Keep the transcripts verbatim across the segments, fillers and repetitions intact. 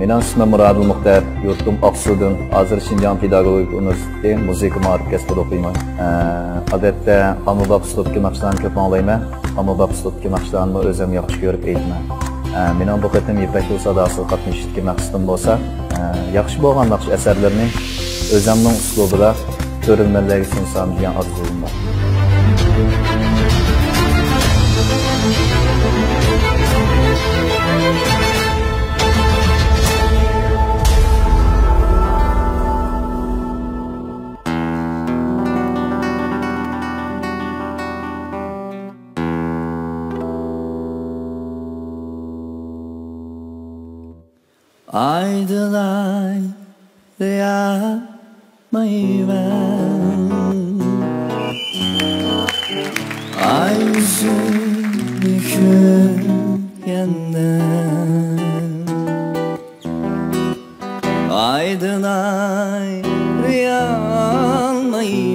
مېنىڭ ئىسمىم مۇرادىل مۇختەر، يۇرتۇم ئاقسۇدىن، ھازىر شىنجاڭ پېداگوگىكا ئۇنىۋېرسىتېتى مۇزىكا مائارىپ كەسپىدە ئوقۇيمەن. ئە، ئادەتتە ئاممىباب ئۇسلۇبتىكى ناخشىلارنى كۆپ ئاڭلايمەن. ئاممىباب ئۇسلۇبتىكى ناخشىلارنىمۇ ئۆزۈم ياخشى كۆرۈپ ئېيتىمەن. ئە، مېنىڭ بۇ قېتىم يىپەك يولى ساداسىغا قاتنىشىشتىكى مەقسىتىم بولسا، ئە، ياخشى بولغان ناخشا ئەسەرلىرىنى ئۆزۈمنىڭ ئۇسلۇبىدا كۆرۈرمەنلەرگە سۇنسام دېگەن ئارزۇيۇم بار. ئايدىلاي، رىيالمايمەن. ئاي يۈزىنى كۆرگەندە، ئايدىلاي، رىيالمايمەن.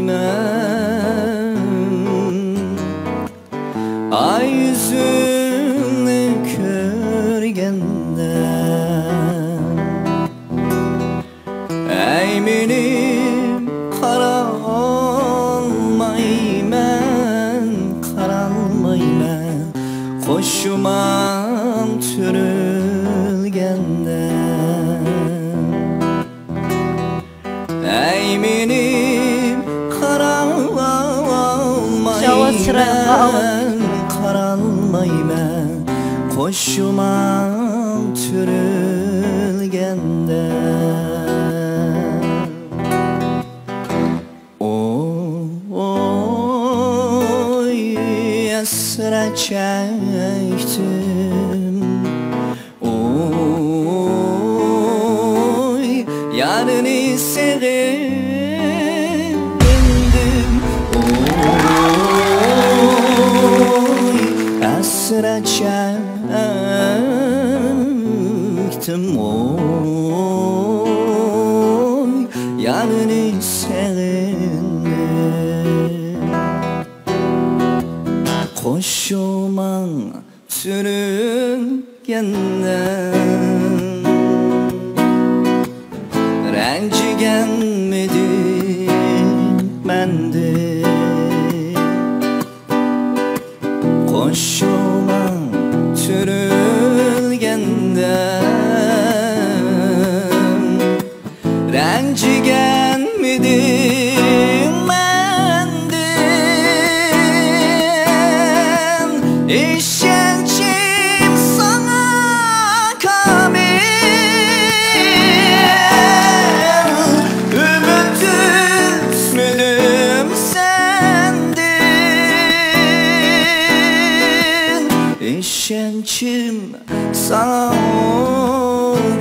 ئاي يۈزۈڭنى كۆرگەندە، ئەي مېنىم قارالمايمەن، قارالمايمەن، قوشۇمام تۈرۈلگەندە. ئەي مېنىم قارالمايمەن، شاۋاز چىرايلىق، ئاۋاز. قارالمايمەن، قوشۇمام تۈرۈلگەندە. ئوي، ھەسرەت چەكتىم. ئوي، يارنى سېغىندىم. ئوي، ھەسرەت چەكتىم. ئوي، يارنى سېغىندىم. قوشۇماڭ سۈرۈنگەندە، رەنجىگەنمىدىم مەندىن؟ قوشۇماڭ سۈرۈنگەندە، رەنجىگەنمىدىم مەندىن؟ ئىشەنچىم ساڭا كامىل، ئۈمىد ئۈزمىدىم سەندىن. ئىشەنچىم ساڭا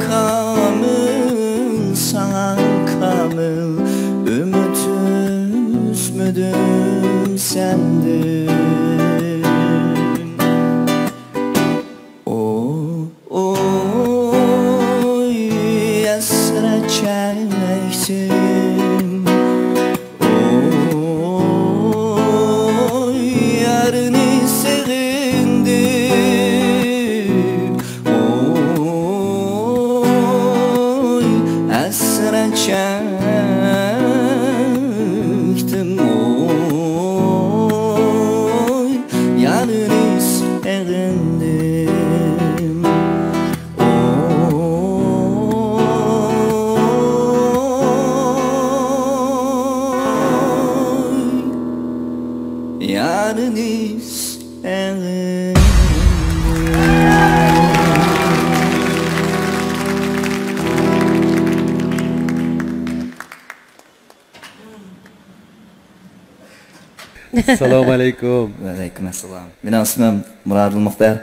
كامىل، ساڭا كامىل، ئۈمىد ئۈزمىدىم سەندىن. ئو، ئوي، ھەسرەت چەكتىم. ئوي، يارنى سېغىندىم. ئوي، ھەسرەت چەكتىم. ئوي، يارنى سېغىندىم. ئوي، يارنى سېغىندىم. ئەسسالامۇ ئەلەيكۇم. ۋەئەلەيكۇم ئەسسالام. مېنىڭ ئىسمىم مۇرادىل مۇختەر.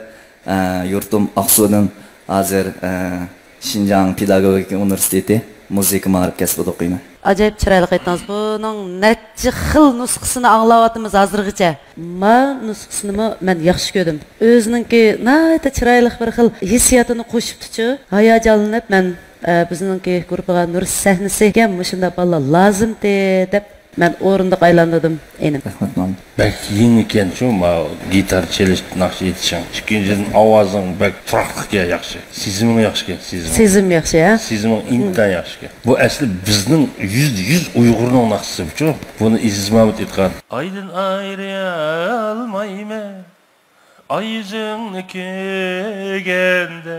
ئە، يۇرتۇم ئاقسۇدىن. ھازىر، ئە، شىنجاڭ پېداگوگىكا ئۇنىۋېرسىتېتى مۇزىكا مائارىپ كەسپىدە ئوقۇيمەن. ئاجايىپ چىرايلىق ئېيتتىڭىز. بۇنىڭ نەچچە خىل نۇسخىسىنى ئاڭلاۋاتىمىز ھازىرغىچە. ما نۇسخىسىنىمۇ مەن ياخشى كۆردۈم. ئۆزىنىڭكى ناھايىتى چىرايلىق بىر خىل ھېسسىياتىنى قوشۇپتۇچۇ. ھاياجانلىنىپ مەن، ئە، بىزنىڭكى گۇرۇپپىغا نۇرۇس سەھنىسىگە مۇشۇنداق بالىلار لازىمتى دەپ مەن ئورۇندۇق ئايلاندۇردۇم، ئىنىم. رەھمەت، مامۇت. بەك يېڭىكەن شۇ، ماۋۇ گىتار چېلىش، ناخشا ئېيتىشىڭ. ئىككىنچىدىن، ئاۋازىڭ بەك تۇراقلىقكەن، ياخشى. سېزىمىڭ ياخشىكەن، سېزىمىڭ. سېزىم ياخشى، ھە؟ سېزىمىڭ ئىنتايىن ياخشىكەن. بۇ ئەسلى بىزنىڭ يۈزدە يۈز ئۇيغۇرنىڭ ناخشىسى بۇچۇ. بۇنى ئېزىز مامۇت ئېيتقان. ئايدىن ئايرىيالمايمەن. ئاي يۈزۈڭنى كۆرگەندە،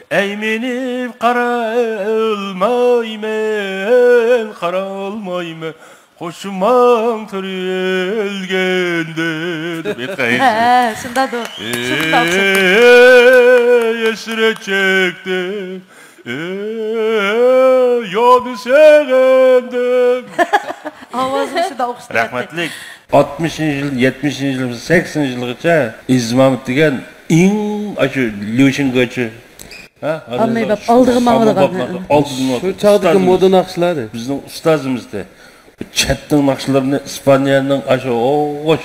ئەيمىنىپ قارالمايمەن، قارالمايمەن، قوشۇماڭ تۆرەلگەندە، دەپ ئېيتقان. ھە، شۇنداقتۇ. شۇنداق ئوخشايدۇ. ئەي، ھەسرەت چەكتىم، ئەي، يادنى سېغىندىم. ئاۋازى شۇنداق ئوخشاپ كەتتى. رەھمەتلىك. ئاتمىشىنچى يىل، يەتمىشىنچى يىل، سەكسىنىنچى يىلغىچە ئېزىز مامۇت دېگەن ئەڭ ئاشۇ ليۇشىنگېچى، ھە؟ ئاممىباب، ئالدىغا ماڭىدىغان، ئاممىباب، ھە. ئالدىن شۇ چاغدىكى ئۇستازىمىز. مودا ناخشىلار. بىزنىڭ ئۇستازىمىزدى. چەتنىڭ ناخشىلىرىنى ئىسپانىيەنىڭ ئاشۇ، ئوغۇش،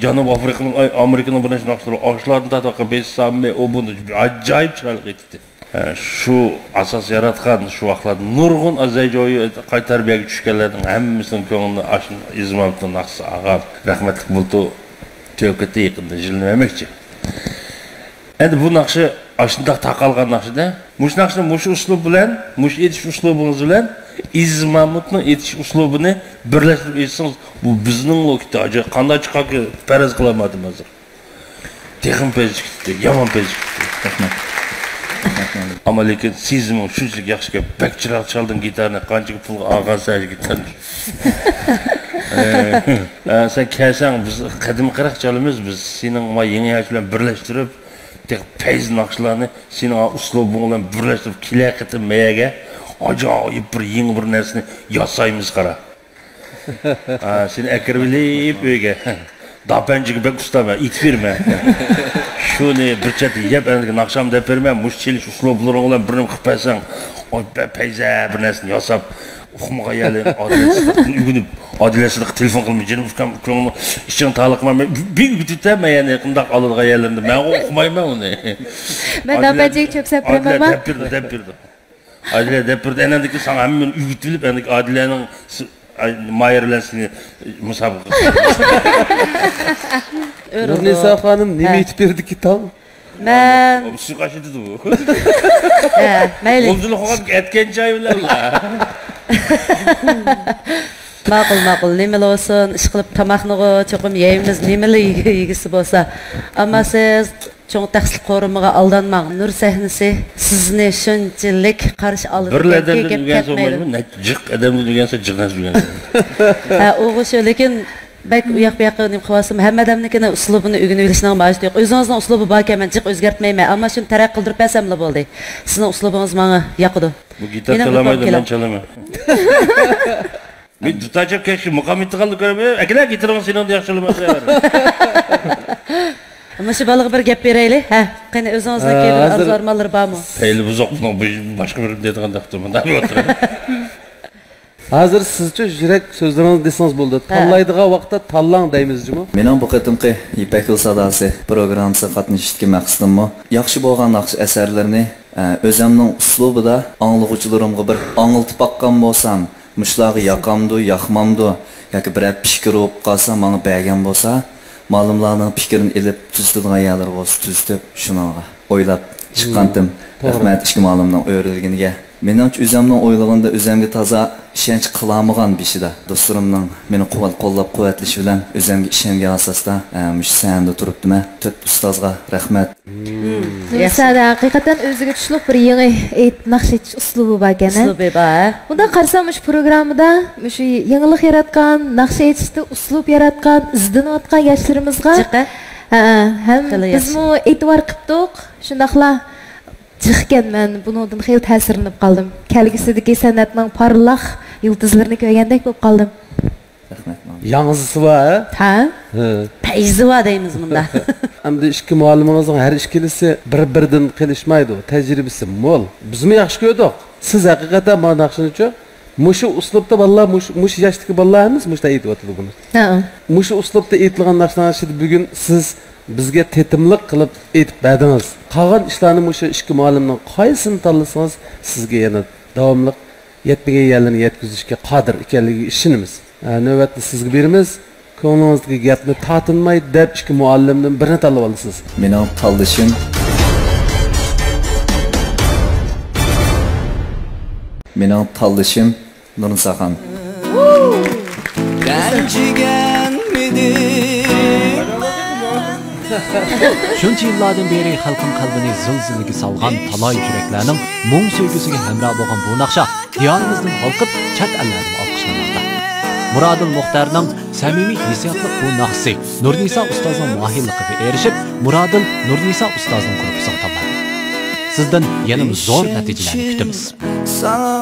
جەنۇب ئافرىقىنىڭ، ئاي، ئامېرىكىنىڭ بىر نەچچە ناخشىلىرى، ئاشۇلاردىن تارتىۋاتقان بېسسامى، ئۇ بۇنى ئاجايىپ چىرايلىق ئېيتتى. ئە، شۇ ئاساس ياراتقان، شۇ ۋاقىتلاردا نۇرغۇن ئازەيجويى قايتا تەربىيەگە چۈشكەنلەرنىڭ ھەممىسىنىڭ كۆڭلىنى ئاشۇ ئېزىز مامۇتنىڭ ناخشىسى ئاغام، رەھمەتلىك بولدى، تۆكۈتى يېقىندا يىللىنىۋەرمەكچى. ئەمدى بۇ ناخشا ئاشۇنداق تاقالغان ناخشىدا، مۇشۇ ناخشىنى مۇشۇ ئۇسلۇب بىلەن، مۇشۇ ئېيتىش ئۇسلۇبىڭىز بىلەن ئېزىز مامۇتنىڭ ئېيتىش ئۇسلۇبىنى بىرلەشتۈرۈپ ئېيتسىڭىز، بۇ بىزنىڭ ۋاقىتتا قانداق چىقاركى پەرەز قىلالمىدىم ھازىر. تېخىمۇ پەيزى كېتىپتۇ، يامان پەيزى كېتىپتۇ. رەھمەت. ئەمما لېكىن سېزىمىڭ شۇنچىلىك ياخشىكەن، بەك چىرايلىق چالدىڭ گىتارنى، قانچىلىك پۇلغا ئالغانسەن شۇ گىتارنى. ئە، ئە، سەن كەلسەڭ بىز قەدىمىي قىرىق چالىمىز، بىز سېنىڭ ما يېڭى ياش بىلەن بىرلەشتۈرۈپ، تېخى پەيزى ناخشىلارنى سېنىڭ ئۇسلۇبۇڭ بىلەن بىرلەشتۈرۈپ كېلەر قېتىم مەيەگە ئاجايىپ بىر يېڭى بىر نەرسىنى ياسايمىز قارا. ھە، سېنى ئەكىرىۋېلىپ ئۆيگە. داپەنجىگە بەك ئۇستامەن، ئېيتىپ بېرىمەن. شۇنى بىر چەتتە يەپ، ئەندىكى ناخشامنى دەپ بېرىمەن، مۇشۇ چېلىش ئۇسلۇبلىرىڭ بىلەن بىر نېمە قىلىپ بەرسەڭ، ئوي، بە-، پەيزە بىر نەرسىنى ياساپ، ئۇقمىغان يەرلەرنى ئادىلە سىدىقتىن ئۆگىنىپ، ئادىلە سىدىققا تېلېفون قىلىمەن، جېنىم ئۇكام، كۆڭلۈڭ ئىچىڭ تالىقما، مەن بىر ئۆگىتىۋېتەي، مەن يەنە قانداق ئالىدىغان يەرلىرىنى، مەن ئۇقمايمەن ئۇنى. مەن ئادىلە، داپەنجىگە چۆپ سەپ ئادىلە بېرەمەنما؟ دەپ بېرىدۇ، دەپ بېرىدۇ. ئادىلە دەپ بېرىدۇ، ئەنەندىكى ساڭا ھەممىنى ئۆگىتىۋېلىپ، ئەندىكى ئادىلەنىڭ س-، ئاي، مايىر بىلەن سېنى مۇسابىقە قىلىپ. نۇرنىسا خانىم نېمە ئېيتىپ بېرىدىكى تاڭ؟ مەن ئۇ سىزگە ئاشىدىدۇ بۇ. ھە، مەيلى. غۇلجىلىق خوغان ئەتكەن چاي بىلەنلا. ماقۇل، ماقۇل. نېمىلا بولسۇن، ئىشقىلىپ تاماقنىغۇ چوقۇم يەيمىز، نېمىلا يېگۈسى بولسا. ئەمما سىز چوڭ تەخسىلىك قورۇمىغا ئالدانماڭ. نۇر سەھنىسى سىزنى شۇنچىلىك قارشى ئالىدىكەنكى، گەپ كەتمەيدۇ. بىر ئادەمدىن ئۆگەنسە بولمايدۇ، نەچچە جىق ئادەمدىن ئۆگەنسە جىق نەرسە ئۆگەنسە. ھە، ئۇغۇ شۇ، لېكىن بەك ئۇياق بۇياققا نېمە قىلىۋاتسام، ھەممە ئادەمنىڭكىنى ئۇسلۇبىنى ئۆگىنىۋېلىشنىڭ ھاجىتى يوق. ئۆزىڭىزنىڭ ئۇسلۇبى باركەن، مەن جىق ئۆزگەرتمەيمەن، ئەمما شۇنى تەرەققىي قىلدۇرۇپ بەرسەملا بولدى. سىزنىڭ ئۇسلۇبىڭىز ماڭا ياقىدۇ. بۇ گىتار چالالمايدۇ، مەن چالىمەن. مەن دۇتار چاپ كەشكە مۇقام ئېيتىدىغانلا كۆرەم. ئەكېلە گىتىرىڭنى، سېنىڭدىن ياخشى چالىمەن. مۇشۇ بالىغا بىر گەپ بېرەيلى. ھە، قېنى ئۆزىڭىزنىڭ ئە، كەينىدە ھازىر ئارزۇ ئارمانلىرى بارمۇ؟ پەيلى بۇزۇق بۇنىڭ، بۇ باشقا بىر دەيدىغان دەپتۇ، مۇنداق بىر ئوتتۇرا. ھازىر سىزچۇ يۈرەك سۆزلىرىڭىزنى دېسىڭىز بولىدۇ. ھە. تاللايدىغان ۋاقىتتا تاللاڭ دەيمىز جۇمۇ. مېنىڭ بۇ قېتىمقى يىپەك يولى ساداسى پروگراممىسىغا قاتنىشىشتىكى مەقسىتىممۇ ياخشى بولغان ناخشا ئەسەرلىرىنى، ئە، ئۆزەمنىڭ ئۇسلۇبىدا ئاڭلىغۇچىلىرىمغا بىر ئاڭلىتىپ باققان بولسام، مۇشۇلارغا ياقامدۇ، ياقمامدۇ ياكى بىرەر پىكىر بولۇپ قالسا، ماڭا بەرگەن بولسا، مالىملارنىڭ پىكرىنى ئېلىپ تۈزىتىدىغان يەرلىرى بولسا تۈزىتىپ، شۇنىڭغا ئويلاپ چىققانتىم. مم، توغرا. رەھمەت ئىككى مالىمنىڭ ئۆرۈلگىنىگە. مېنىڭچە، ئۆزەمنىڭ ئويلىغىنىدا ئۆزەمگە تازا ئىشەنچ قىلالمىغان بېشىدا. دوستلىرىمنىڭ مېنى قۇۋۋەت-، قوللاپ قۇۋۋەتلىشى بىلەن ئۆزەمگە ئىشەنگەن ئاساستا، ئە، مۇشۇ سەھنىدە تۇرۇپتىمەن. تۆت ئۇستازغا رەھمەت. مم، ياخشى. نۇرسەدە ھەقىقەتەن ئۆزىگە چۈشلۈك بىر يېڭى ئېيت-، ناخشا ئېيتىش ئۇسلۇبى باركەن، ھە؟ ئۇسلۇبى بار، ھە؟ مۇنداق قارىسام، مۇشۇ پروگراممىدا مۇشۇ يېڭىلىق ياراتقان، ناخشا ئېيتىشتا ئۇسلۇب ياراتقان، ئىزدىنىۋاتقان ياشلىرىمىزغا، جىق، ھە؟ ھە، ھە، ھەم خېلى ياخشى. بىزمۇ ئېتىبار قىپتۇق. شۇنداقلا جىقكەن، مەن بۇنىڭدىن خېلى تەسىرلىنىپ قالدىم. كەلگۈسىدىكى سەنئەتنىڭ پارلاق يۇلتۇزلىرىنى كۆرگەندەك بولۇپ قالدىم. رەھمەت، ماڭا. ياڭزىسى بار، ھە؟ ھە؟ ھە. پەيزى بار دەيمىز مۇندا. ئەمدى ئىككى مۇئەللىمىڭىزنىڭ ھەر ئىككىلىسى بىر-بىرىدىن قېلىشمايدۇ، تەجرىبىسى مول. بىزمۇ ياخشى كۆردۇق. سىز ھەقىقەتەن مانا ناخشىنىچۇ، مۇشۇ ئۇسلۇبتا بالىلار، مۇشۇ، مۇشۇ ياشتىكى بالىلار ھەممىسى مۇشۇنداق ئېيتىۋاتىدۇ بۇنى. ھە. مۇشۇ ئۇسلۇبتا ئېيتىلغان ناخشىلارنىڭ ئىچىدە بۈگۈن سىز بىزگە تېتىملىق قىلىپ ئېيتىپ بەردىڭىز. قالغان ئىشلارنى مۇشۇ ئىككى مۇئەللىمنىڭ قايسىسىنى تاللىسىڭىز، سىزگە يەنە داۋاملىق يەتمىگەن يەرلىرىنى يەتكۈزۈشكە قادىر ئىكەنلىكىگە ئىشىنىمىز. ئە، نۆۋەتنى سىزگە بېرىمىز. كۆڭلىڭىزدىكى گەپنى تارتىنماي دەپ ئىككى مۇئەللىمدىن بىرىنى تاللىۋالىسىز. مېنىڭ تاللىشىم، مېنىڭ تاللىشىم نۇرنىساخان. رەنجىگەنمىدىم؟ شۇنچە يىللاردىن بېرى خەلقنىڭ قەلبىنى زىلزىلىگە سالغان تالاي يۈرەكلەرنىڭ مۇڭ سۆيگۈسىگە ھەمراھ بولغان بۇ ناخشا دىيارىمىزدىن ھالقىپ، چەت ئەللەردىمۇ ئالقىشلانماقتا. مۇرادىل مۇختەرنىڭ سەمىمىي ھېسسىياتلىق بۇ ناخشىسى نۇرنىسا ئۇستازنىڭ ماھىرلىقىغا ئېرىشىپ، مۇرادىل نۇرنىسا ئۇستازنىڭ گۇرۇپپىسىغا تاللاندى. سىزدىن يەنىمۇ زور نەتىجىلەرنى كۈتىمىز. ساڭا